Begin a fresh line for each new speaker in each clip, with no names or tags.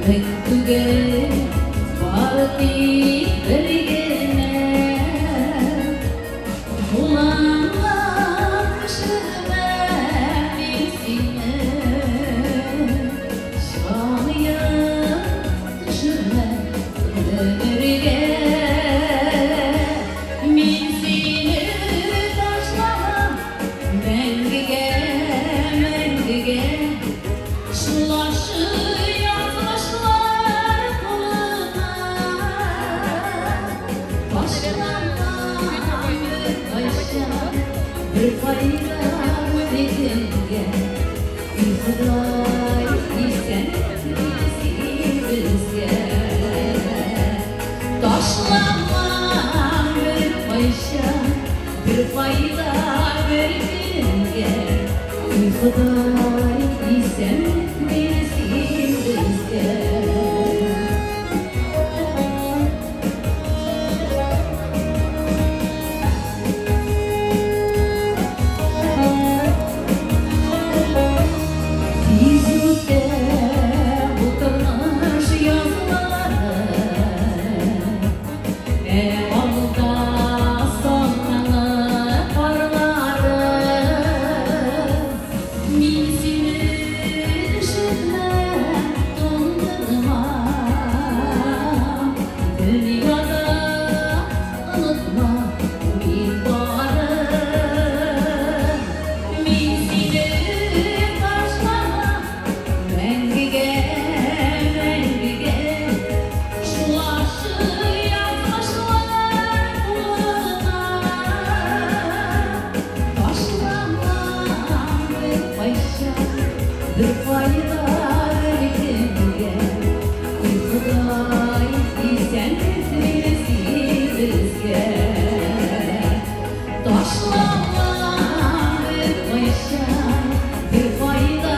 Мең түгел, бары тик бер генә. Кулыңнан төшермәм мин сине, җаныем, төшермә гомергә. Мин сине ташламам мәңгегә, мәңгегә. Шулашы язмышлар кулына ташламам беркайчан, беркайда беркемгә. И Ходай, исәнлек бирсен безгә. Ташламам беркайчан, беркайда беркемгә. И Ходай, исәнлек бирсен безгә. Тиз үтә бу тормыш язлары, ә алда саналы карлары. Мин сине өшетмәм, туңдырмам, дөньяда онытма мин барым. Мин сине ташламам мәңгегә, мәңгегә. Шулашы язмышлар кулына ташламам беркайчан, беркайда беркемгә. И Ходай, исәнлек бирсен безгә. Ташламам беркайчан, беркайда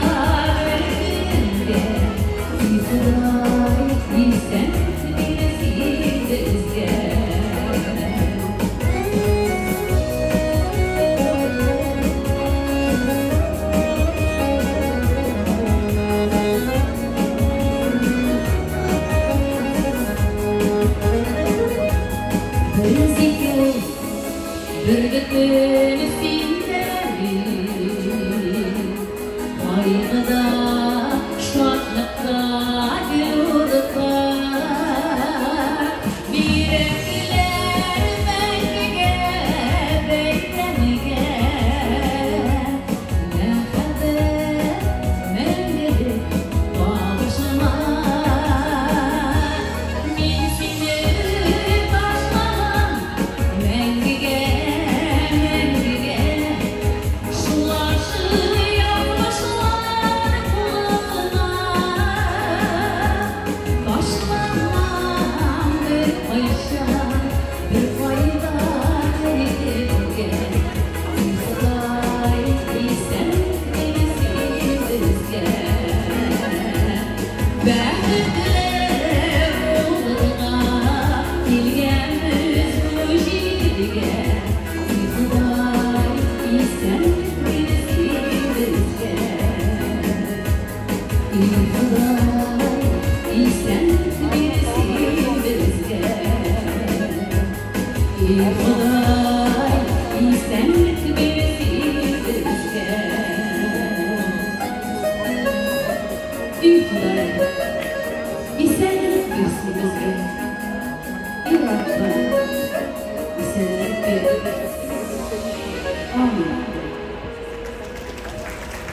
беркемгә. И Ходай, исәнлек бирсен безгә. Без икәү бер бөтен син дә мин. Кайгыда, шатлыкта гел уртак. Йөрәкләр мәңгегә бәйләнгән. Мәхәббәт мәңгелек табышмак. Мин сине ташламам мәңгегә, мәңгегә. Шулашы язмышлар кулына ташламам беркайчан, беркайда беркемгә. И Ходай, исәнлек бирсен безгә. Бәхетле булырга килгәнбез бу җиргә. И Ходай, исәнлек бирсен безгә. И Ходай, исәнлек бирсен безгә. И Ходай, исәнлек бирсен безгә. И Ходай, исәнлек бирсен безгә. И Раббым, исәнлек бир. Амин.